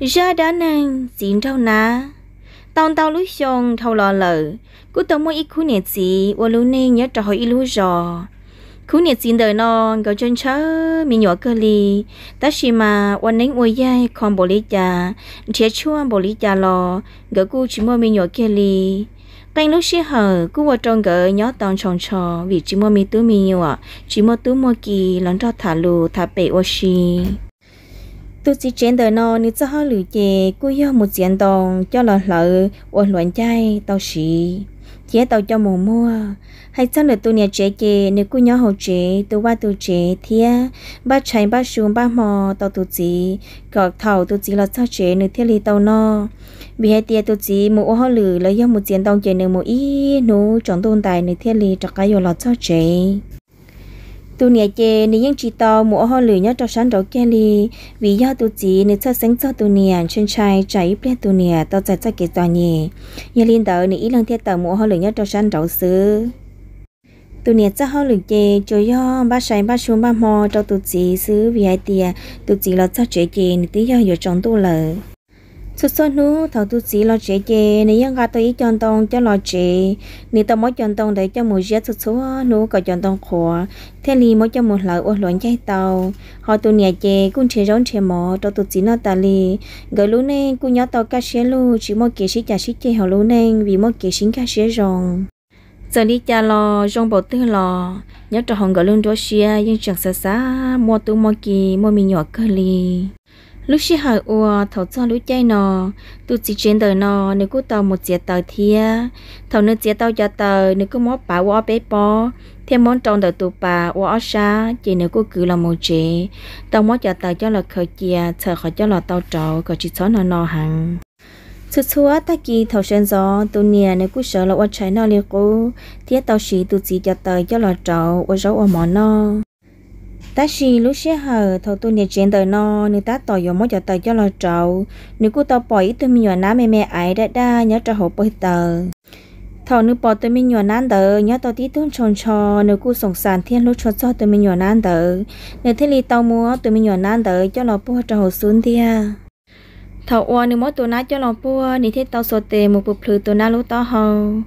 Zaj dab neeg txiv nraug nab. Tau ntau lub xyoo dhau los lawm, kuj tau muaj ib khub niam txiv ua lub neej nyob rau hauv ib lub zos. Khub niam txiv ntawm no nkawd ntshaw ntshaw me nyuam kawg li, tab sis mas ua neeb ua yaig kho npaum li cas, nrhiav tshuaj npaum li cas los nkawd kuj tsis muaj me nyuam kiag li. Qee lub sij hawm kuj ua rau nkawd nyob tau ntshaus ntsho vim tsis muaj me tub me nyuam, tsis muaj tub muaj ki los nrog tham lus tham pem ua si. Tus txiv tsev ntawm no nws txoj hauj lwm ces kuj yog mus txiav ntoo coj los hlawv ua hluav ncaig tau siv thiab tau coj mus muag. Hais txog ntawm tus niam tsev ces nws kuj nyob hauv tsev tu vaj tu tsev thiab npaj tshais npaj su npaj hmo tau tus txiv, kom thaum tus txiv los txog tsev nws thiaj li tau noj. Vim hais tias tus txiv mus ua hauj lwm los yog mus txiav ntoo ces nws mus ib hnub tsaus ntuj ntais nws thiaj li rov qab yuav los txog tsev. Tus niam ces nws yeej tsis tau mus ua hauj lwm nyob rau sab nraud kiag li, vim yog tus txiv nws txhawj xeeb txog tus niam, ntshai ntshai tsam ib pliag tus niam tau txais txoj kev txom nyem. Yog li ntawd nws ib leeg thiaj tawm mus ua hauj lwm nyob rau sab nraud xwb. Tus niam txoj hauj lwm ces tsuas yog npaj sai npaj su npaj hmo rau tus txiv xwb, vim hais tias tus txiv los txog tsev ces nws twb yog yuav tsaus ntuj lawm. Txhua txhua hnub thaum tus txiv los tsev ces nws yeej nqa tau ib co ntoo coj los tsev. Nws tau muab cov ntoo ntawd coj mus ziab txhua txhua hnub kom cov ntoo qhuav, thiaj li muab coj mus hlawv ua hluav ncaig tau. Ho tus niam ces kuj nrhiav zaub nrhiav mov rau tus txiv noj tas li. Nkawd lub neej kuj nyob tau kaj siab lug, tsis muaj kev sib cav sib ceg hauv lub neej vim muaj kev sib nkag siab zoo. Txawm li cas los zoo npaum twg los nyob rau hauv nkawd lub nruab siab yeej tseem xav xav muaj tub muaj ki muaj me nyuam kawg li. Lub sij hawm uas thaum txog lub caij no, tus txiv tsev ntawm no nws kuj tau mus txiav taws thiab. Thaum nws txiav tau cov taws nws kuj muab pav ua ob peb pob thiab muab rau ntawm tus pas ua ob sab ces nws kuj kwv los mus tsev, tau muab cov taws coj los khaws cia txhawm qhov coj los tau rauv kom tsis txhob no no heev. Txhua txhua tag kis thaum sawv ntxov tus niam nws kuj sawv los ua tshais noj li qub thiab tau siv tus txiv cov taws coj los rauv ua zaub ua mov noj. Tab sis lub sij hawm thaum tus niam tsev ntawm no nws tab tom yuav muab cov taws coj los rauv, nws kuj tau pom ib tug me nyuam nab me me aiv daj daj nyob rau hauv pawg taws. Thaum nws pom tus me nyuam nab ntawd nyob tau tib tug ntshaus ntsho, nws kuj xoom xas thiab hlub tshua txog tus me nyuam nab ntawd. Nws thiaj li tau muab tus me nyuam nab ntawd coj los puag rau hauv xub ntiag. Thaum uas nws muab tus nab coj los puag, nws thiaj tau xuas tes mus pus plhws tus nab lub taub hau.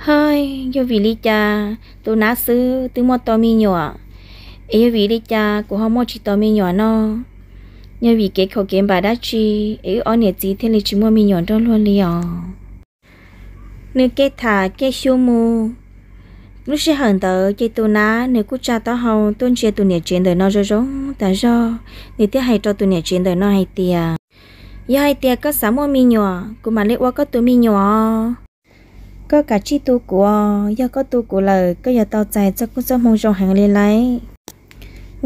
Haj, yog vim li cas tus nab xwb twb muaj tau me nyuam, es yog vim li cas kuv ho muaj tsis tau me nyuam no? Yog vim kev khaum kev npam dab tsi es wb ob niam txiv thiaj li tsis muaj me nyuam nrog luag li os? Nws kev tham kev xyu mus. Lub sij hawm ntawd ces tus nab nws kuj tsa taub hau tuaj ntsia tus niam tsev ntawm no zoo zoo tas zog. Nws thiaj hais rau tus niam tsev ntawm no hais tias, yog hais tias koj xav muaj me nyuam, kuv mam li ua koj tus me nyuam. Koj kav tsij tu kuv os, yog koj tu kuv lawm koj yuav tau txais txoj koob txoj hmoo zoo heev li lauj.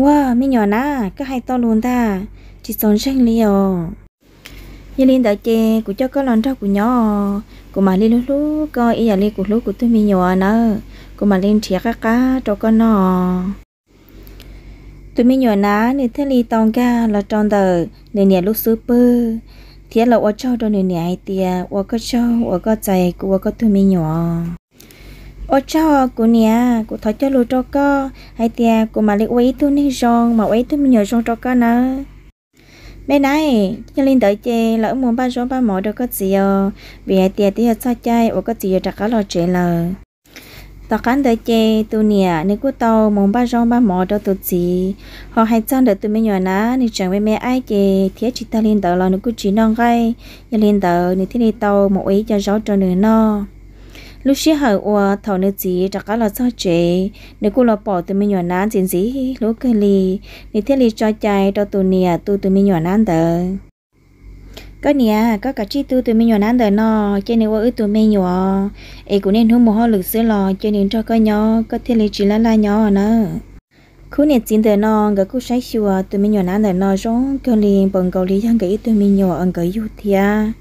Ua, me nyuam nab, koj hais tau lus ntag, tsis txaus ntseeg li os. Yog li ntawd ces kuv coj koj los nrog kuv nyob os, kuv mam li hlub hlub koj ib yam li kuv hlub kuv tus me nyuam nawb, kuv mam li nrhiav qab qab rau koj noj. Tus me nyuam nab nws thiaj li tau nkag los rau ntawm nws niam lub xub pwg thiab los ua tsaug rau nws niam hais tias, ua koj tsaug uas koj txais kuv ua koj tus me nyuam. Ua tsaug kuv niam, kuv thov cog lus rau koj hais tias kuv mam li ua ib tug neeg zoo, mam ua ib tug me nyuam zoo rau koj nawb. Me nab, yog li ntawd ces los wb mus npaj zaub npaj mov rau koj txiv os, vim hais tias twb yog txog caij uas koj txiv yuav rov qab los tsev lawm. Tom qab ntawd ces tus niam nws kuj tau mus npaj zaub npaj mov rau tus txiv. Ho hais txog ntawm tus me nyuam nab, nws tseem me me aib ces thiab tsis tag li ntawd los nws kuj tsis noj nqaij, yog li ntawd nws thiaj li tau mus ua ib co zaub rau nws noj. Lub sij hawm uas thaum nws txiv rov qab los txog tsev, nws kuj los pom tus me nyuam nab ntxim ntxim hlub kawg li. Nws thiaj li tso cai rau tus niam tu tus me nyuam nab ntawd. Koj niam, koj kav tsij tu tus me nyuam nab ntawm no, cia nws ua wb tus me nyuam, es kuv niaj hnub mus hauj lwm xwb los cia nws nrog koj nyob, koj thiaj li tsis laj laj nyob nawb. Khub niam txiv ntawm no nkawd kuj saib xyuas tus me nyuam nab ntawm no zoo kawg li, npaum nkaus li yog nkawd ib tug me nyuam uas nkawd yug thiab.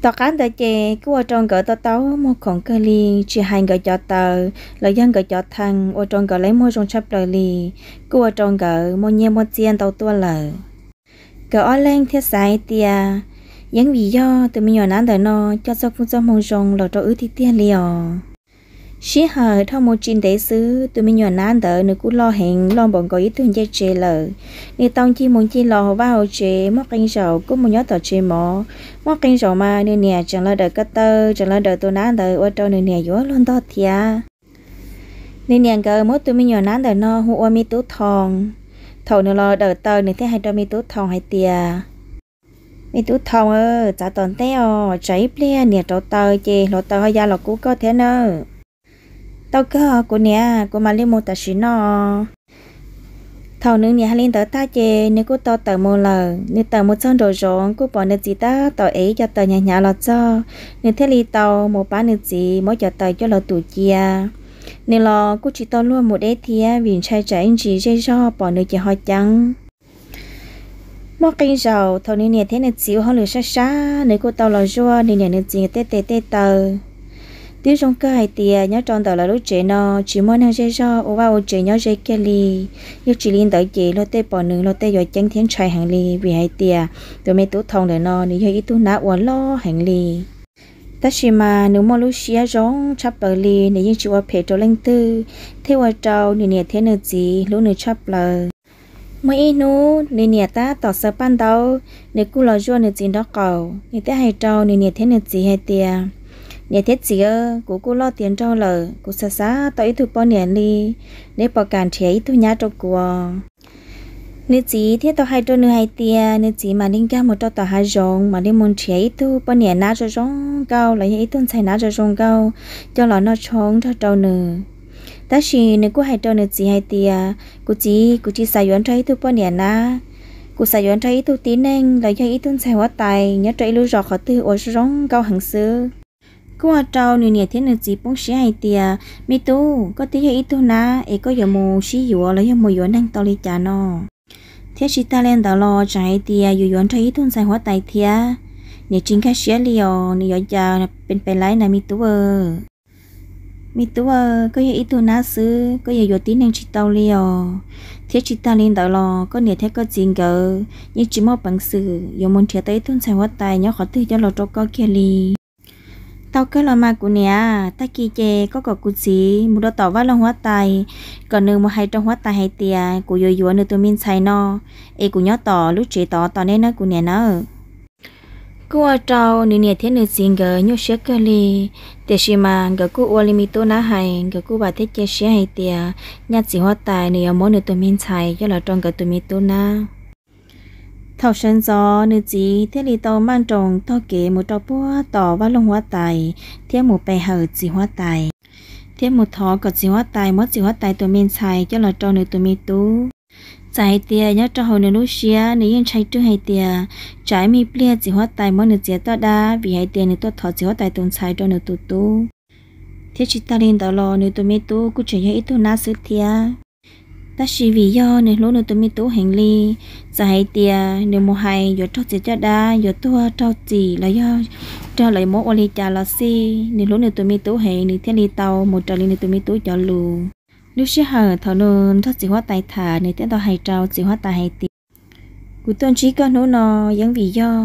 Tom qab ntawd ces kuj ua rau nkawd tau tau muag khoom kawg li, tsis hais nkawd cov taws los yog nkawd cov thee ua rau nkawd lawv muag zoo tshaj plaws li, kuj ua rau nkawd muaj nyiaj muaj txiaj ntau tuaj lawm. Nkawd ob leeg thiaj xav hais tias, yeej vim yog tus me nyuam nab ntawm no coj txoj koob txoj hmoo zoo los rau wb tiag tiag li os. Sij hawm dhau mus tsis ntev xwb, tus me nyuam nab ntawd nws kuj loj heev, loj npaum nkaus ib tug ncej tsev lawm. Nws tau ncig mus ncig los hauv vaj hauv tsev, muaj qee zaum kuj mus nyob tom tsev mov, muaj qee zaum mas nws niam tseem los dawm ko taw, tseem los dawm tus nab ntawd ua rau nws niam yuav luag ntog thiab. Nws niam nkawd muab tus me nyuam nab ntawm no hu ua me tub Thoo. Thaum nws los dawm taw nws thiaj hais rau me tub Thoo hais tias, Me tub Thoo, txav tom ntej os, tsam ib pliag niam rauv taws ces hluav taws ho ya los kub koj thiab nawb. Tau kawg kuv niam, kuv mam li mus tam sim no. Thaum nws niam hais li ntawd tag ces nws kuj tau tawm mus lawm. Nws tawm mus txog nraum zoov kuj pom nws txiv tab tom ev cov taws hnyav hnyav los txog, nws thiaj li tau mus pab nws txiv muab cov taws coj los tum cia. Nws los kuj tsis tau luag mus deb thiab vim ntshai tsam ib ntsis zej zog pom nws ces ho ceeb. Muaj qee zaum thaum nws niam thiab nws txiv ua hauj lwm sab sab, nws kuj tau los zuaj nws niam nws txiv tej tes tej taw. Twb zoo kawg hais tias nyob rau ntawm lawv lub tsev no tsis muaj neeg zej zog ua vaj ua tsev nyob ze kiag li. Yog tsis li ntawd ces luag tej pom nws luag tej yuav ceeb thiab ntshai heev li, vim hais tias tus me tub Thoo ntawm no nws yog ib tug nab uas loj heev li. Tab sis mas nws muaj lub siab zoo tshaj plaws li, nws yeej tsis ua phem rau leej twg, thiaj ua rau nws niam thiab nws txiv hlub nws tshaj plaws. Muaj ib hnub nws niam tab tom xaws paj ntaub, nws kuj los zuaj nws txiv nraub qaum. Nws thiaj hais rau nws niam thiab nws txiv hais tias, Niam thiab txiv, kuv kuj loj tiav nraug lawm, kuv xav xav tau ib tug poj niam li, neb puas kam nrhiav ib tug nyab rau kuv? Nws txiv thiaj tau hais rau nws hais tias nws txiv mam li nkag mus rau tom hav zoov, mam li mus nrhiav ib tug poj niam nab zoo zoo nkauj los yog ib tug ntxhais nab zoo zoo nkauj coj los noj tshoob nrog rau nws. Tab sis nws kuj hais rau nws txiv hais tias, Kuv txiv, kuv tsis xav yuav nrog ib tug poj niam nab, kuv xav yuav nrog ib tug tib neeg los yog ib tug ntxhais huab tais nyob rau ib lub zos qhov twg uas zoo zoo nkauj heev xwb. Kuj ua rau nws niam thiab nws txiv poob siab hais tias, Me tub, koj twb yog ib tug nab es koj yuav mus sib yuav los yog mus yuav neeg tau li cas no? Thiab tsis tag li ntawd los tseem hais tias yus yuav nrog ib tug ntxhais huab tais thiab, niam tsis nkag siab li os, nws yuav cas pes pes laib na me tub. Me tub, koj yog ib tug nab xwb, koj yuav yuav tib neeg tsis tau li os. Thiab tsis tag li ntawd los koj niam thiab koj txiv nkawd yeej tsis muaj peev xwm yuav mus nrhiav tau ib tug ntxhais huab tais nyob qhov twg coj los rau koj kiag li. Tau kawg los mas kuv niam, tag kis ces koj kom kuv txiv mus rau tom vaj loog huab tais, kom nws mus hais rau huab tais hais tias kuv yuav yuav nws tus me ntxhais no, es kuv nyob tom lub tsev tod tos nej nawb kuv niam nawb. Kuj ua rau nws niam thiab nws txiv nkawd nyuaj siab kawg li, tiam sis mas nkawd kuj ua li me tub nab hais, nkawd kuj vam thiab cia siab hais tias nyaj txiv huab tais nws yuav muab nws tus me ntxhais coj los rau nkawd tus me tub nab. Thaum sawv ntxov nws txiv thiaj li tau maj nroos taug kev mus rau puag tom vaj loog huab tais thiab mus pe hawm txiv huab tais, thiab mus thov kom txiv huab tais muab txiv huab tais tus me ntxhais coj los rau nws tus me tub. Txawm hais tias nyob rau hauv nws lub siab nws yeej ntshai rwg hais tias tsam ib me pliag txiv huab tais muab nws txiav toj dab vim hais tias nws tuaj thov txiv huab tais tus ntxhais rau nws tus tub. Thiab tsis tag li ntawd los nws tus me tub kuj tseem yog ib tug nab xwb thiab. Tab sis vim yog nws hlub nws tus me tub heev li, txawm hais tias nws mus hais yuav raug txiav caj dab, yuav tuag raug txim los yog raug lawv muab ua li cas los xij, nws hlub nws tus me tub heev nws thiaj li tau mus raws li nws tus me tub cov lus. Lub sij hawm thaum nws nrog txiv huab tais tham nws thiaj tau hais rau txiv huab tais hais tias, kuv tuaj ntsib koj hnub no yeej vim yog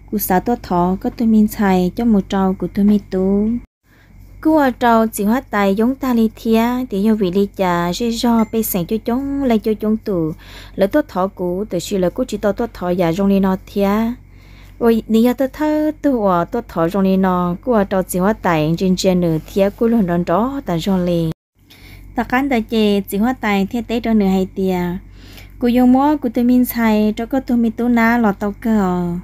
kuv xav tuaj thov koj tus me ntxhais coj mus rau kuv tus me tub. Kuj ua rau txiv huab tais yoob tag li thiab tias yog vim li cas zej zog pej xeem coob coob leej coob coob tus, lawv tuaj thov kuv tiam sis lawv kuj tsis tau tuaj thov yam zoo li no thiab. Uas nws yog thawj thawj tug uas tuaj thov zoo li no, kuj ua rau txiv huab tais ntsia ntsia nws thiab kuj luag nrov nrov tas zog li. Tom qab ntawd ces txiv huab tais thiaj teb rau nws hais tias, kuv yuav muab kuv tus me ntxhais rau koj tus me tub nab los tau kawg os.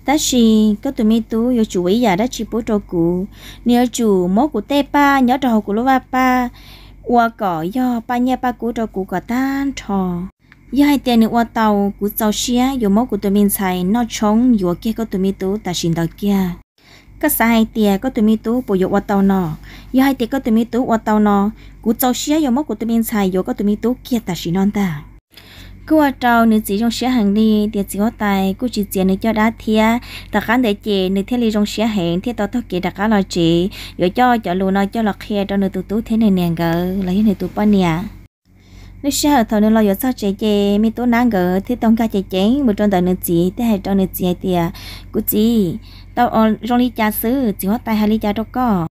Tab sis koj tus me tub yuav tsum ua ib yam dab tsi pub rau kuv, nws yuav tsum muab kuv tej paj nyob rau hauv kuv lub vaj paj ua kom yog paj nyiaj paj kub rau kuv kom tag nrho. Yog hais tias nws ua tau, kuv txaus siab yuav muab kuv tus me ntxhais noj tshoob yuav kiag koj tus me tub tam sim ntawd kiag. Koj xav hais tias koj tus me tub puas yuav ua tau no? Yog hais tias koj tus me tub ua tau no, kuv txaus siab yuav muab kuv tus me ntxhais yuav koj tus me tub kiag tam sim no ntag. Kuj ua rau nws txiv zoo siab heev li, tias txiv huab tais kuj tsis txiav nws caj dab thiab. Tom qab ntawd ces nws thiaj li zoo siab heev thiaj tau taug kev rov qab los tsev, yuav coj cov lus no coj los qhia rau nws tus tub thiab nws niam nkawd los yog nws tus poj niam. Lub sij hawm thaum nws los yuav txog tsev ces me tub nab nkawd thiaj tau nkag ceev ceev mus rau ntawm nws txiv thiab hais rau nws txiv hais tias, kuv txiv, tau zoo li cas xwb, txiv huab tais hais li cas rau koj?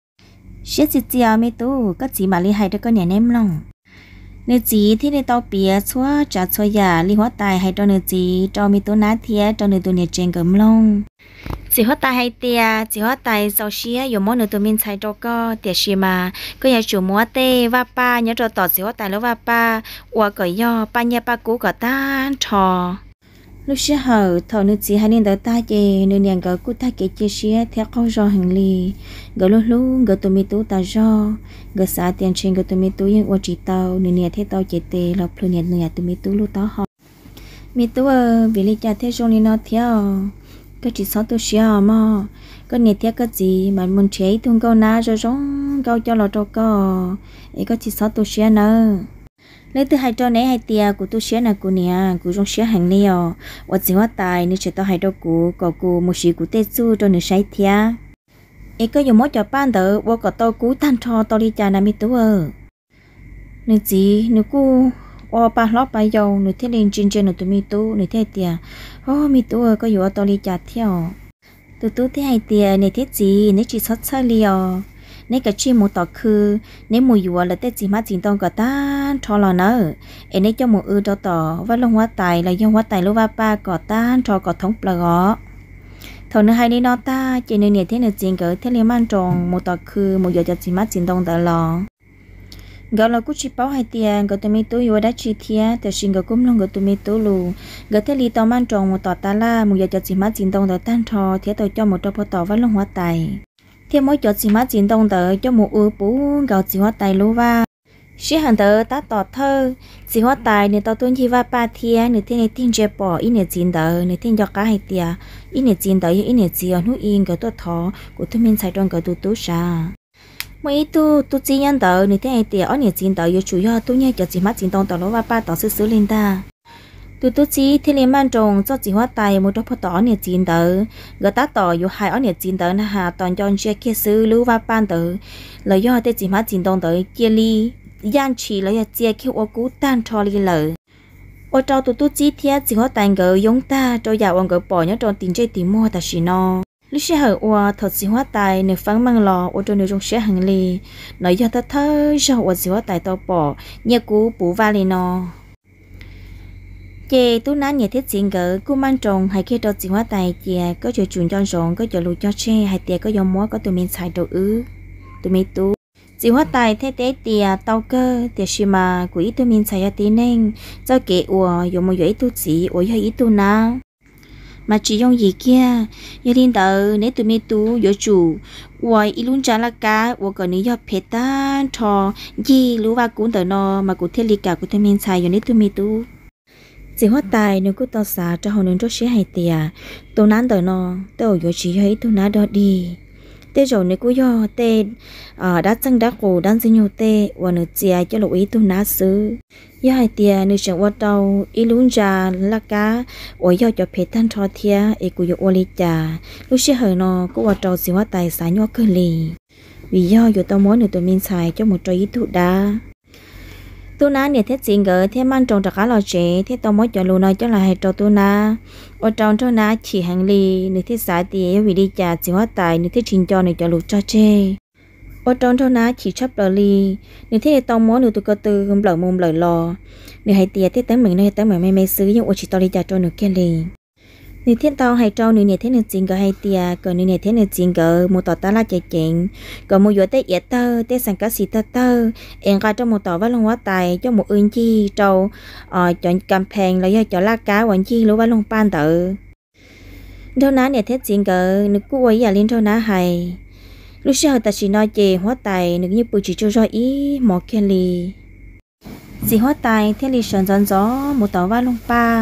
Siab txias txias me tub, koj txiv mam li hais rau koj niam neb mloog. Nws txiv thiaj li tau piav txhua tsav txhua yam li huab tais hais rau nws txiv, rau me tub nab thiab rau nws tus niam tsev nkawd mloog. Txiv huab tais hais tias, txiv huab tais txaus siab yuav muab nws tus me ntxhais rau koj, tiam sis mas koj yuav tsum muab tej vaj paj nyob rau tom txiv huab tais lub vaj paj ua kom yog paj nyiaj paj kub kom tag nrho. Lub sij hawm thaum nws txiv hais li ntawd tag ces nws niam nkawd kuj tag kev cia siab thiab qaug zog heev li. Nkawd hlub hlub nkawd tus me tub tas zog, nkawd xav tias ntshe nkawd tus me tub yeej ua tsis tau, nws niam thiaj tau cev tes los plhws niam tus me tub lub taub hau. Me tub, vim li cas thiaj zoo li no thiab? Koj tsis txhob tu siab os mog. Koj niam thiab koj txiv mam mus nrhiav ib tug nkauj nab zoo zoo nkauj coj los rau koj, es koj tsis txhob tu siab nawb. Leej twg hais rau neb hais tias kuv tu siab na kuv niam? Kuv zoo siab heev li os uas txiv huab tais nws tseem tau hais rau kuv kom kuv mus siv kuv tej txuj rau nws saib thiab. Es koj yuav muab cov paj ntawd ua kom tau kub tag nrho tau li cas na me tub? Nws txiv nws kuj ua pa hlob pa yau, nws thiaj li ntsia ntsia nws tus me tub, nws thiaj tias, Au me tub, koj yuav ua tau li cas thiab? Tus tub thiaj hais tias, Niam thiab txiv, neb tsis txhob txhawj li os. Neb kav tsij mus tom khw, neb mus yuav lawv tej txiv hmab txiv ntoo kom tag nrho los nawb, es neb coj mus w rau tom vaj loog huab tais los yog huab tais lub vaj paj kom tag nrho kom thoob plaws os. Thaum nws hais li no tag ces nws niam thiab nws txiv nkawd thiaj li maj nroos mus tom khw mus yuav cov txiv hmab txiv ntoo ntawd los. Nkawd los kuj tsis paub hais tias nkawd tus me tub yuav ua dab tsi thiab, tiam sis nkawd kuj mloog nkawd tus me tub lus, nkawd thiaj li tau maj nroos mus tom tas laj mus yuav cov txiv hmab txiv ntoo ntawd tag nrho thiab tau coj mus rau puag tom vaj loog huab tais, thiab muab cov txiv hmab txiv ntoo ntawd coj mus w puv nkaus txiv huab tais lub vaj. Sij hawm ntawd tab tom thawj, txiv huab tais nws tau tuaj ncig vaj paj thiab nws thiaj li tig ntsia pom ib niam txiv ntawd, nws thiaj nco qab hais tias, Ib niam txiv ntawd yog ib niam txiv uas hnub i nkawd tuaj thov kuv tus me ntxhais rau nkawd tus tub sav. Muaj ib tug tub txib nyob ntawd, nws thiaj hais tias, Ob niam txiv ntawd yuav tsum yog tuaj nyiag cov txiv hmab txiv ntoo tom lub vaj paj tod xwb xwb li ntag. Tus tub txib thiaj li maj nroos txoj txiv huab tais mus rau puag tom ob niam txiv ntawd. Nkawd tab tom yuav hais ob niam txiv ntawd na has, tos nco ntsia kiag xwb lub vaj paj ntawd los yog tej txiv hmab txiv ntoo ntawd cia li yaj ntshis los yog txia kiag ua kub tag nrho li lawm. Ua rau tus tub txib thiab txiv huab tais nkawd yoob tag rau yam uas nkawd pom nyob rau tim ntsej tim muag tam sim no. Lub sij hawm uas thaum txiv huab tais nws feeb meej los ua rau nws zoo siab heev li, no yog thawj thawj zaug uas txiv huab tais tau pom nyiaj kub puv vaj li no. Ces tub nab niam thiab txiv nkawd kuj maj nroos hais kiag rau txiv huab tais tias, Koj yuav tsum nco ntsoov koj cov lus cog tseg hais tias koj yuav muab koj tus me ntxhais rau wb tus me tub. Txiv huab tais thiaj teb tias, Tau kawg, tiam sis mas kuv ib tug me ntxhais yog tib neeg, txoj kev uas yuav mus yuav ib tug txiv uas yog ib tug nab mas tsis yooj yim kiag. Yog li ntawd neb tus me tub yuav tsum ua ib lub ntsa laj kab ua kom nws yog phem tag nrho ncig lub vaj kub ntawm no mas kuv thiaj li kam kuv tus me ntxhais yuav neb tus me tub. Txiv huab tais nws kuj tau xav rau hauv nws nruab siab hais tias, Tus nab ntawm no tej zaum yuav tsis yog ib tug nab dog dig, tej zaum nws kuj yog tej dab txeej dab qus dab ntxwg nyoog tej uas nws txia coj los ua ib tug nab xwb. Yog hais tias nws tseem ua rau ib lub ntsa laj kab uas yog cov phem tag nrho thiab es kuv yuav ua li cas? Lub sij hawm no kuj ua rau txiv huab tais xav nyuaj kawg li, vim yog yuav tau muab nws tus me ntxhais coj mus rau ib tug dab. Tub nab niam thiab txiv nkawd thiaj maj nroos rov qab los tsev thiaj tau muab cov lus no coj los hais rau tub nab, ua rau nraug nab chim heev li. Nws thiaj xav tias yog vim li cas txiv huab tais nws thiaj tsis nco nws cov lus cog tseg. Ua rau nraug nab chim tshaj plaws li, nws thiaj li tau muab nws tus ko tw nplawm mus nplawm los. Nws hais tias tej teeb meem no yog teeb meem me me xwb, yeej ua tsis tau li cas rau nws kiag li. Nws thiaj tau hais rau nws niam thiab nws txiv nkawd hais tias kom nws niam thiab nws txiv nkawd mus tom tab laj ceev ceev, kom mus yuav tej iav tawg tej xeem kab xis tawg tawg es nqa rau mus tom vaj loog huab tais coj mus w ncig rau cov kas phees los yog cov laj kab uas ncig lub vaj loog paj ntawd. Nraug nab niam thiab txiv nkawd nws kuj ua ib yam li nraug nab hais. Lub sij hawm tam sim no ces huab tais nws yeej pw tsis tsaug zog ib hmos kiag li. Txiv huab tais thiaj li sawv ntxov ntxov mus tom vaj loog paj,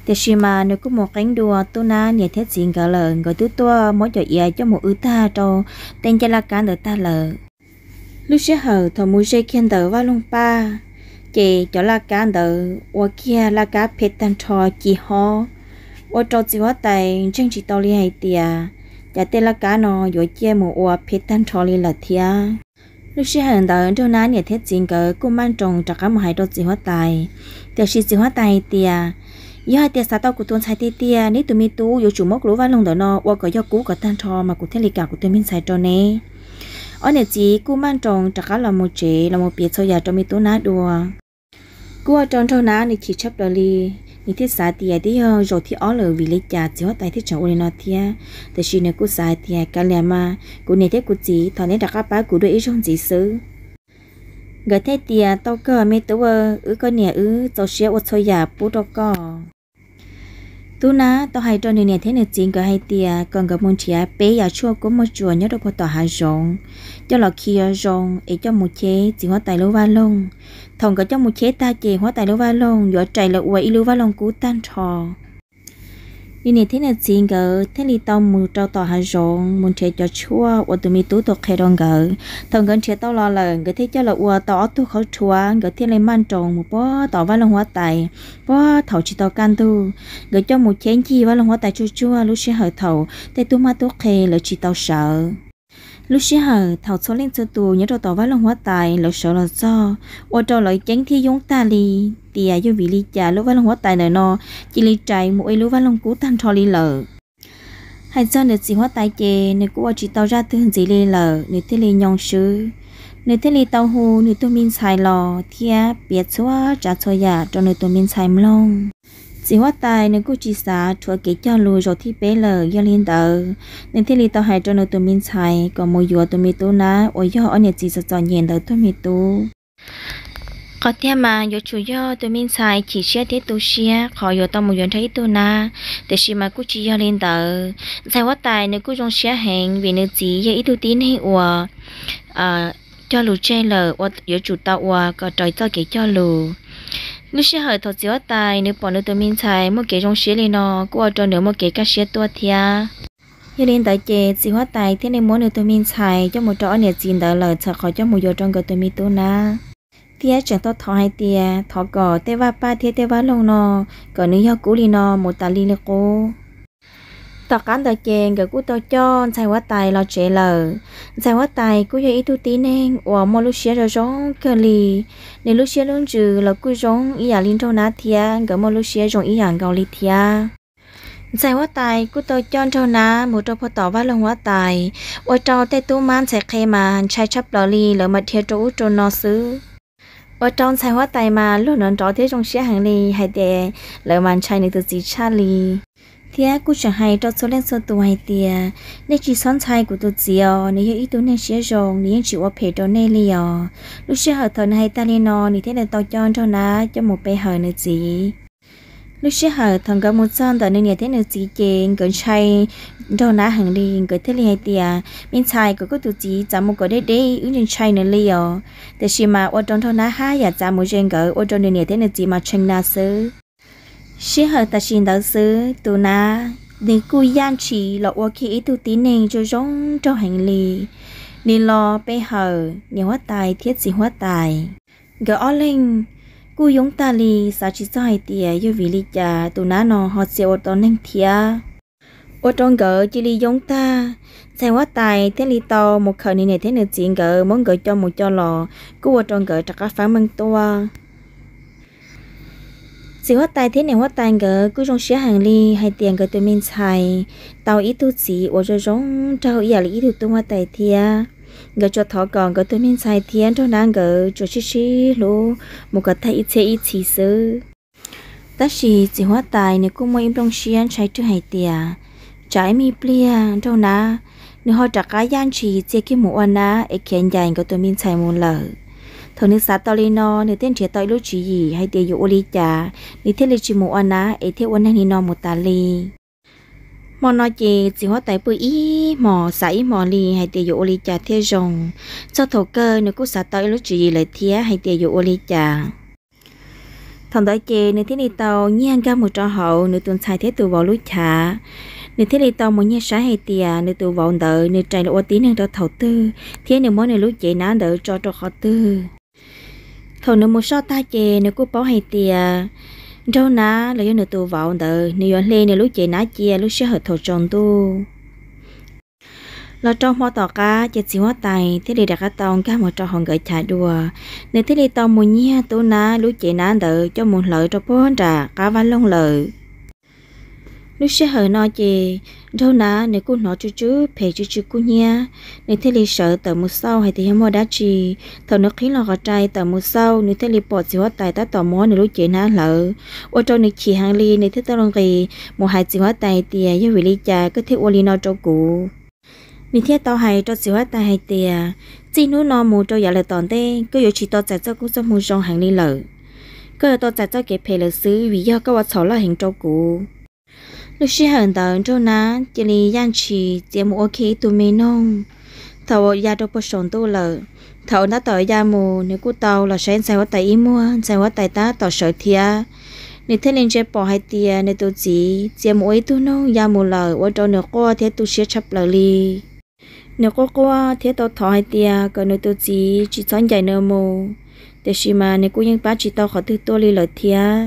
tiam sis mas nws kuj mus qeeb dua tub nab niam thiab txiv nkawd lawm, nkawd twb tuaj muab cov iav coj mus w tag rau tej ncej laj kab ntawd tag lawm. Lub sij hawm thaum mus ze kiag ntawm vaj loog paj, ces cov laj kab ntawd ua kiag laj kab phem tag nrho ci hob, ua rau txiv huab tais ntseeg tsis tau li hais tias cas tej laj kab no yuav ciaj mus ua phem tag nrho li lawm thiab. Lub sij hawm ntawd nraug nab niam thiab txiv nkawd kuj maj nroos rov qab mus hais rau txiv huab tais, tiam sis txiv huab tais hais tias, yog hais tias xav tau kuv tus ntxhais tiag tiag, neb tus me tub yuav tsum muab kuv lub vaj loog ntawm no ua kom yog kub kom tag nrho mas kuv thiaj li kam kuv tus me ntxhais rau neb. Ob niam txiv kuj maj nroos rov qab los mus tsev los mus piav txhua yam rau me tub nab dua. Kuj ua rau nraug nab nws chim tshaj plaws li. Nws thiaj xav tias twb yog zaum thib ob lawm, vim li cas txiv huab tais thiaj tseem ua li no thiab. Tiam sis nws kuj xav hais tias kav liam mas, kuv niam thiab kuv txiv thov neb rov qab pab kuv dua ib zaug ntxiv xwb. Nkawd thiaj tias tau kawg me tub, wb koj niam wb txaus siab ua txhua yam pub rau koj. Tub nab tau hais rau nws niam thiab nws txiv nkawd hais tias kom nkawd mus nrhiav peb yam tshuaj kub muaj tsuas nyob rau puag tom hav zoov, coj los khi zoo zoo es coj mus cheb txiv huab tais lub vaj loog. Thaum nkawd coj mus cheb tag ces huab tais lub vaj loog yuav rais los ua ib lub vaj loog kub tag nrho. Nws niam thiab nws txiv nkawd thiaj li tau mus rau tom hav zoov mus nrhiav cov tshuaj uas tus me tub tau qhia rau nkawd. Thaum nkawd nrhiav tau los lawm, nkawd thiaj coj los ua tau ob tug khaub rhuab, nkawd thiaj li maj nroos mus puag tom vaj loog huab tais. Puag thaum tsis tau kaj ntug, nkawd coj mus cheb ncig vaj loog huab tais tsuag tsuag lub sij hawm thaum tej tub mab tub qhe lawv tsis tau sawv. Lub sij hawm thaum txhua leej txhua tus nyob rau tom vaj loog huab tais lawv sawv los txog, ua rau lawv ceeb thiab yoob tag li, tias yog vim li cas lub vaj loog huab tais ntawm no cia li rais mus ua ib lub vaj loog kub tag nrho li lawm. Hais txog nws txiv huab tais ces nws kuj ua tsis tau zaj twg ntxiv li lawm, nws thiaj li nyoo swb. Nws thiaj li tau hu nws tus me ntxhais los thiab piav txhua tsav txhua yam rau nws tus me ntxhais mloog. Txiv huab tais nws kuj tsis xav rhuav kev cog lus zaum thib peb lawm, yog li ntawd nws thiaj li tau hais rau nws tus me ntxhais kom mus yuav tus me tub nab uas yog ob niam txiv txom txom nyem ntawd tus me tub. Qhov tiag mas yuav tsum yog tus me ntxhais chim siab thiab tu siab qhov yuav tau mus yuav nrog ib tug nab, tiam sis mas kuj tsis yog li ntawd. Ntxhais huab tais nws kuj zoo siab heev vim nws txiv yog ib tug tib neeg uas cog lus tseg lawm, yuav tsum tau ua kom raws txoj kev cog lus. Lub sij hawm thaum txiv huab tais nws pom nws tus me ntxhais muaj kev zoo siab li no kuj ua rau nws muaj kev kaj siab tuaj thiab. Yog li ntawd ces txiv huab tais thiaj li muab nws tus me ntxhais coj mus rau ob niam txiv ntawd lawm txhawm qhov coj mus yuav rau nkawd tus me tub nab. Thiab tseem tau thov hais tias thov kom tej vaj paj thiab tej vaj loog no kom nws yog kub li no mus tas li li qub. Tom qab ntawd ces nkawd kuj tau coj ntxhais huab tais los tsev lawm. Ntxhais huab tais kuj yog ib tug tib neeg uas muaj lub siab zoo zoo kawg li. Nws lub siab lub ntsws los kuj zoo ib yam li nraug nab thiab, nkawd muaj lub siab zoo ib yam nkaus li thiab. Ntxhais huab tais kuj tau coj nraug nab mus rau puag tom vaj loog huab tais, ua rau tej tub mab ntxhais qhe mas ntshai tshaj plaws li, lawv mas dhia rau ub rau no xwb. Ua rau ntxhais huab tais mas luag nrov nrov thiab zoo siab heev li hais tias lawv mas ntshai nws tus txiv tshaj li. Thiab kuj tseem hais rau txhua leej txhua tus hais tias nej tsis txhob ntshai kuv tus txiv os, nws yog ib tug neeg siab zoo, nws yeej tsis ua phem rau nej li os. Lub sij hawm thaum nws hais tag li no nws thiaj li tau coj nraug nab coj mus pe hawm nws txiv. Lub sij hawm thaum nkawd mus txog ntawm nws niam thiab nws txiv ces nkawd ntshai nraug nab heev li, nkawd thiaj li hais tias me ntxhais, kom koj tus txiv txav mus kom deb deb, wb ntshai nws li os. Tiam sis mas ua rau nraug nab haj yam txav mus ze nkawd, ua rau nws niam thiab nws txiv mas tshee na xwb. Sij hawm tam sim ntawd xwb tus nab nws kuj yaj ntshis los ua kiag ib tug tib neeg zoo zoo nraug heev li. Nws los pe hawm niam huab tais thiab txiv huab tais. Nkawd ob leeg kuj yoob tag li, xav tsis txog hais tias yog vim li cas tus nab no ho txia ua tau neeg thiab. Ua rau nkawd cia li yoob tag. Ntxhais huab tais thiaj li tau mus khawm nws niam thiab nws txiv nkawd, muab nkawd coj mus coj los, kuj ua rau nkawd rov qab faib meej tuaj. Txiv huab tais thiab niam huab tais nkawd kuj zoo siab heev li hais tias nkawd tus me ntxhais tau ib tug txiv uas zoo zoo nraug ib yam li ib tug tub huab tais thiab. Nkawd tsuas thov kom nkawd tus me ntxhais thiab nraug nab nkawd tsuas sib sib hlub mus kom tag ib txhiab ib txhis xwb. Tab sis txiv huab tais nws kuj muaj ib nplooj siab ntshai rwg hais tias tsam ib me pliag nraug nab nws ho rov qab yaj ntshis txia kiag mus ua nab es khiav ncaim nkawd tus me ntxhais mus lawm. Thaum nws xav tau li no nws thiaj nrhiav tau ib lub tswv yim hais tias yuav ua li cas nws thiaj li tsis mus ua nab es thiaj ua neeg li no mus tas li. Hmo no ces txiv huab tais pw ib hmos xav ib hmos li hais tias yuav ua li cas thiaj zoo. Txog thaum kawg nws kuj xav tau ib lub tswv yim lawm thiab hais tias yuav ua li cas. Thaum ntawd ces nws thiaj li tau nyiag nkag mus rau hauv nws tus ntxhais thiab tus vauv lub chav. Nws thiaj li tau mus nyiag saib hais tias nws tus vauv ntawd nws rais los ua tib neeg rau thaum twg thiab nws muab nws lub cev nab ntawd tso rau qhov twg. Thaum nws mus soj tag ces nws kuj paub hais tias nraug nab los yog nws tus vauv ntawd nws yuav hle nws lub cev nab cia lub sij hawm thaum tsaus ntuj. Los rau hmo tom qab ces txiv huab tais thiaj li rov qab tau nkag mus rau hauv nkawd chav dua. Nws thiaj li tau mus nyiag tub nab lub cev nab ntawd coj mus hlawv rau puag nram qab vaj loog lawm. Lub sij hawm no ces Nraug Nab nws kuj hnov tsw tsw phem tsw tsw kub hnyiab, nws thiaj li sawv tawm mus xauj hais tias yog muaj dab tsi. Thaum nws qhib los qhov rai tawm mus xauj, nws thiaj li pom txiv huab tais tab tom muab nws lub cev hnab hlawv, ua rau nws chim heev li. Nws thiaj tau nqis mus hais txiv huab tais hais tias, yog vim li cas koj thiaj ua li no rau kuv? Nws thiaj tau hais rau txiv huab tais hais tias, txij hnub no mus rau yav lawm tom ntej koj yuav tsis tau txais txoj koob txoj hmoo zoo heev li lawm. Koj yuav tau txais txoj kev phem lawm xwb, vim yog koj ua txhaum loj heev rau kuv. Lub sij hawm ntawd Nraug Nab cia li yaj ntshis txiav mus ua kiag ib tug me noog. Thaum uas ya rau puag saum ntuj lawm, thaum uas tab tom ya mus, nws kuj tau los saib ntxhais huab tais ib muag, ntxhais huab tais tab tom sawv thiab. Nws thiaj li ntsia pom hais tias nws tus txiv txiav mus ua ib tug noog ya mus lawm, ua rau nws quaj thiab tu siab tshaj plaws li. Nws quaj quaj thiab tau thov hais tias kom nws tus txiv tsis txhob ncaim nws mus, tiam sis mas nws kuj yeej pab tsis tau qhov twg tuaj li lawm thiab.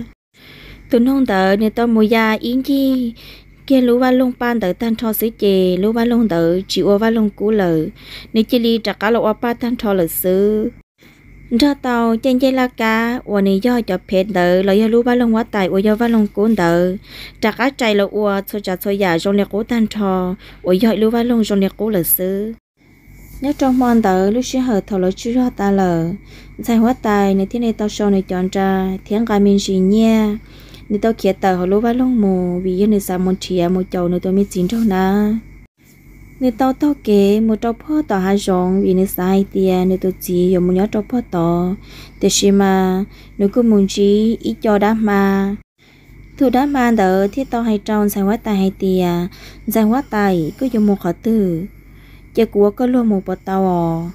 Tus noog ntawd nws tau mus ya ib ncig kiag lub vaj loog paj ntawd tag nrho xwb ces lub vaj loog ntawd tsis ua vaj loog kub lawm, nws cia li rov qab los ua paj tag nrho lawm xwb. Nrog tau caij ncej laj kab uas nws yog cov phev ntawd los yog lub vaj loog huab tais uas yog vaj loog kub ntawd, rov qab rais los ua txhua tsav txhua yam zoo li qub tag nrho, uas yog ib lub vaj loog zoo li qub lawm xwb. Nyob rau hmo ntawd lub sij hawm thaum lawv tsaug zog tas lawm, ntxhais huab tais nws thiaj li tau sau nws cov nra thiab nqa me ntsis nyiaj, nws tau khiav tawm hauv lub vaj loog mus vim yog nws xav mus nrhiav mus caum nws tus me txiv Nraug Nab. Nws tau taug kev mus rau puag tom hav zoov vim nws xav hais tias nws tus txiv yuav mus nyob rau puag tod, tiam sis mas nws kuj mus ntsib ib co dab hma. Tus dab hma ntawd thiaj tau hais rau ntxhais huab tais hais tias, ntxhais huab tais, koj yuav mus qhov twg? Ces kuv ua koj luag mus puas tau os?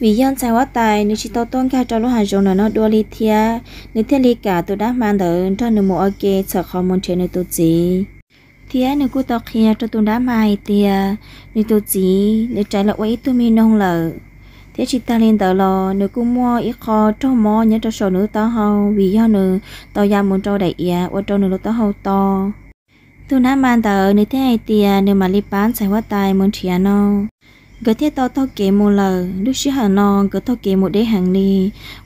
Vim yog ntxhais huab tais nws tsis tau tuaj nkag rau lub hav zoov ntawm no dua li thiab, nws thiaj li kam tus dab hma ntawd nrog nws mus ua ke txhawm qhov mus nrhiav nws tus txiv. Thiab nws kuj tau qhia rau tus dab hma hais tias nws tus txiv nws rais los ua ib tug me noog lawm, thiab tsis tag li ntawd los nws kuj muaj ib qho raug mob nyob rau saum nws lub taub hau vim yog nws tau ya mus rau daim iav ua rau nws lub taub hau to. Tus dab hma ntawd nws thiaj hais tias nws mam li pab ntxhais huab tais mus nrhiav no. Nkawd thiaj tau taug kev mus lawm. Lub sij hawm no nkawd taug kev mus deb heev li,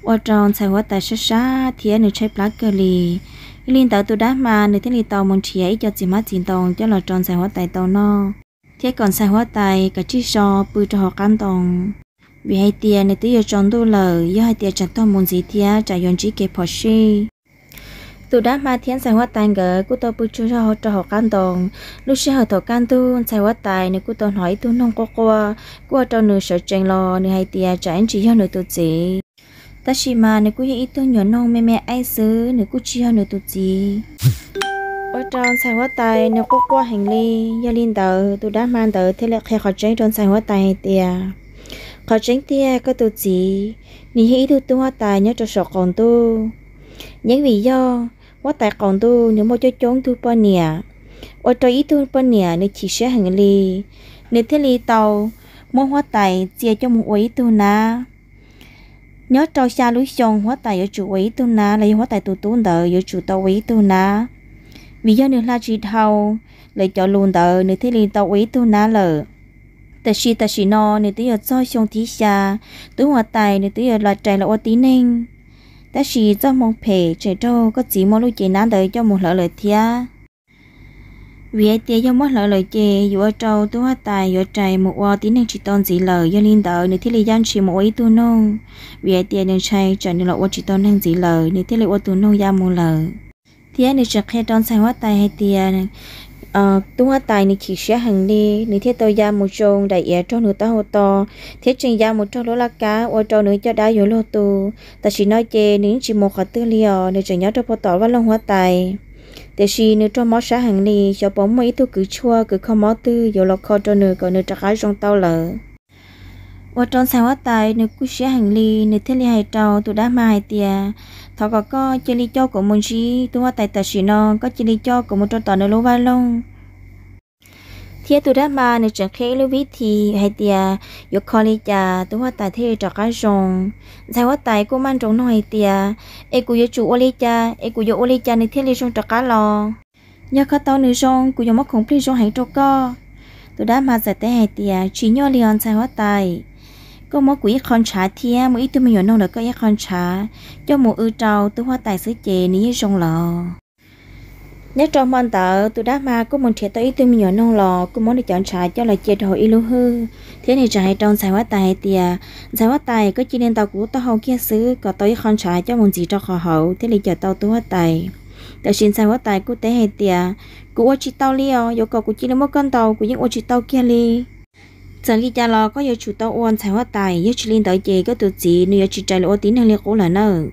ua rau ntxhais huab tais sab sab thiab nws tshaib plab kawg li. Yog li ntawd tus dab hma nws thiaj li tau mus nrhiav ib co txiv hmab txiv ntoo coj los rau ntxhais huab tais tau noj, thiab kom ntxhais huab tais kav tsij so pw rau hauv qab ntoo, vim hais tias nws twb yuav tsaus ntuj lawm, yog hais tias tseem taug mus ntxiv thiab tsam yuav ntsib kev phom sij. Tus dab hma thiab ntxhais huab tais nkawd kuj tau pw tsaug zog rau hauv qab ntoo. Lub sij hawm thaum kaj ntug ntxhais huab tais nws kuj tau hnov ib tug noog quaj quaj, kuj ua rau nws sawv tsees los nws hais tias tsam ib ntsis yog nws tus txiv. Tab sis mas nws kuj yog ib tug nyuam noog me me aib xwb, nws kuj tsis yog nws tus txiv. Ua rau ntxhais huab tais nws quaj quaj heev li. Yog li ntawd tus dab hma ntawd thiaj li qhia qhov tseeb rau ntxhais huab tais hais tias, qhov tseeb tiag koj tus txiv nws yog ib tug tub huab tais nyob rau saum qaum ntuj. Yeej vim yog huab tais qaum ntuj nws muaj coob coob tug poj niam, ua rau ib tug poj niam nws chim siab heev li, nws thiaj li tau muab huab tais txia coj mus ua ib tug nab. Nyob rau xya lub xyoo huab tais yuav tsum ua ib tug nab los yog huab tais tus tub ntawd yuav tsum tau ua ib tug nab, vim yog nws hla tsis dhau lawv cov lus ntawd nws thiaj li tau ua ib tug nab lawm. Tab sis tam sim no nws twb yuav txog xyoo thib xya, tub huab tais nws twb yuav los rais los ua tib neeg, tab sis txoj hmoo phem tseem raug koj txiv muab lub cev nab ntawd coj mus hlawv lawm thiab. Vim hais tias yog muab hlawv lawm ces yuav ua rau tub huab tais yuav rais mus ua tib neeg tsis tau ntxiv lawm. Yog li ntawd nws thiaj li yaj ntshis mus ua ib tug noog, vim hais tias nws ntshai tsam nws los ua tsis tau neeg ntxiv lawm nws thiaj li ua tus noog ya mus lawm. Thiab nws tseem qhia rau ntxhais huab tais hais tias tub huab tais nws chim siab heev li, nws thiaj tau ya mus tsoo daim iav raug nws taub hau to, thiab tseem ya mus raug lub laj kab ua rau nws caj dab yuav luag tu. Tam sim no ces nws yeej tsis mus qhov twg li os, nws tseem nyob rau puag tom vaj loog huab tais. Tiam sis nws raug mob sab heev li, xyov puas muaj ib tug kws tshuaj kws kho mob twg yuav los kho rau nws kom nws rov qab zoo tau lawm. Ua rau ntxhais huab tais nws kuj siab heev li, nws thiaj li hais rau tus dab hma hais tias, thov kom koj cia li coj kuv mus ntsib tub huab tais tam sim no, koj cia li coj kuv mus rau tom nws lub vaj loog. Thiab tus dab hma nws tseem qhia ib lub vib thi hais tias yuav kho li cas tub huab tais thiaj li rov qab zoo. Ntxhais huab tais kuj maj nroos nug hais tias, es kuv yuav tsum ua li cas, es kuv yuav ua li cas nws thiaj li zoo rov qab los? Yog koj tau nws zoo, kuv yuav muab khoom plig zoo heev rau koj. Tus dab hma txawm teb hais tias, tsis nyuaj li os ntxhais huab tais. Koj muab kuv ib qho ntshav thiab muab ib tug me nyuam noog ntawm koj ib qho ntshav coj mus w rau tub huab tais xwb ces nws yeej zoo los. Nyob rau hmo ntawd tus dab hma kuj mus nrhiav tau ib tug me nyuam noog los kuj muab nws cov ntshav coj los cia rau hauv ib lub hwj, thiab nws txawm hais rau ntxhais huab tais hais tias, Ntxhais huab tais, koj cia li ntaus kuv lub taub hau kiag xwb kom tau ib qho ntshav coj mus ntxiv rau qhov hauv thiaj li cawm tau tub huab tais. Tab sis ntxhais huab tais kuj teb hais tias, Kuv ua tsis tau li os, yuav kom kuv cia li muab koj ntaus kuv yeej ua tsis tau kiag li. Txawm li cas los koj yuav tsum tau ua ntxhais huab tais, yog tsis li ntawd ces koj tus txiv nws yuav tsis rais los ua tib neeg li qub lawm nawb.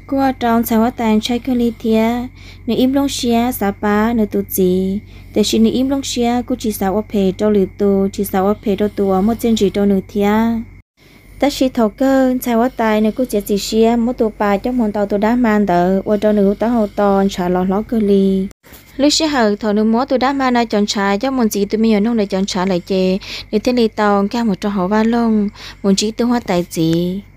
Kuj ua rau ntxhais huab tais ntshai kawg li thiab, nws ib nplooj siab xav pab nws tus txiv, tiam sis nws ib nplooj siab kuj tsis xav ua phem rau lwm tus, tsis xav ua phem rau tus uas muaj txiaj ntsig rau nws thiab. Tab sis thaum kawg ntxhais huab tais nws kuj txiav txim siab muab tus pas coj mus ntaus tus dab hma ntawd ua rau nws lub taub hau to ntshav los hlob kawg li. Lub sij hawm thaum nws muab tus dab hma no cov ntshav coj mus ntxiv tus me nyuam noog ntawd cov ntshav lawm ces nws thiaj li tau nkag mus rau hauv vaj loog mus ntsib tub huab tais txiv.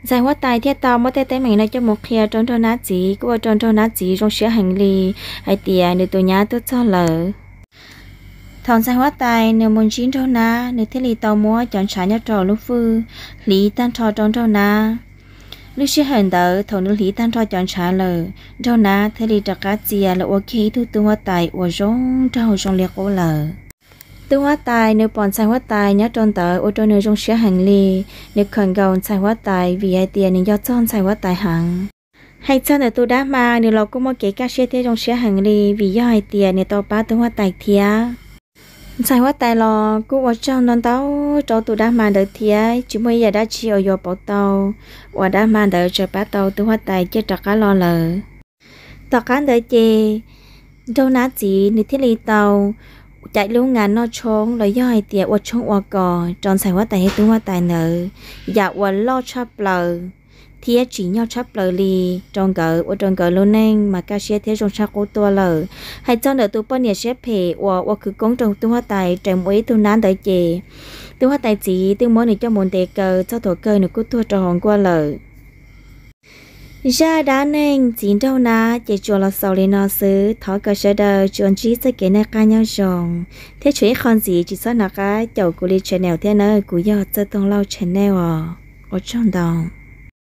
Ntxhais huab tais thiaj tau muab tej teeb meem no coj mus qhia rau nraug nab txiv, kuj ua rau nraug nab txiv zoo siab heev li hais tias nws tus nyab tuaj txog lawm. Thaum ntxhais huab tais nws mus ntsib nraug nab, nws thiaj li tau muab cov ntshav nyob rau lub hwj hliv tag nrho rau nraug nab. Lub sij hawm ntawd thaum nws hliv tag nrho cov ntshav lawm, nraug nab thiaj li rov qab txia los ua kiag ib tug tub huab tais uas zoo nraug zoo li qub lawm. Tub huab tais nws pom ntxhais huab tais nyob rau ntawd ua rau nws zoo siab heev li. Nws khawm nkaus ntxhais huab tais vim hais tias nws nco txog ntxhais huab tais heev. Hais txog ntawm tus dab hma, nws los kuj muaj kev kaj siab thiab zoo siab heev li vim yog hais tias nws tau pab tub huab tais thiab. Ntxhais huab tais los kuj ua tsaug ntau ntau rau tus dab hma ntawd thiab tsis muaj ib yam dab tsi uas yuav pauv tau uas dab hma ntawd txawm pab tau tub huab tais ciaj rov qab los lawm. Tom qab ntawd ces nraug nab txiv nws thiaj li tau cais lub nas noj tshoob los yog hais tias ua tshoob ua kos rau ntxhais huab tais thiab tub huab tais ntawd, yam uas loj tshaj plaws thiab tsim nyog tshaj plaws li rau nkawd, ua rau nkawd lub neej mas kaj siab thiab zoo tshaj qub tuaj lawm. Hais txog ntawm tus poj niam siab phem uas ua khwv koob rau tub huab tais raws mus ua ib tug nab ntawd ces tub huab tais txiv twb muab nws coj mus ntes kaw txog thaum kawg nws kuj tuag rau hauv nkuaj lawm. Zaj dab neeg txiv nraug nab ces tsuas los xaus li no xwb. Thov kom sawv daws tsuas ntsib txoj kev noj qab nyob zoo, thiab tshuav ib qho ntxiv tsis txhob hnov qab caum kuv li channel thiab nawb. Kuv yog Txawj Tooj Lauj channel os. Ua tsaug ntau.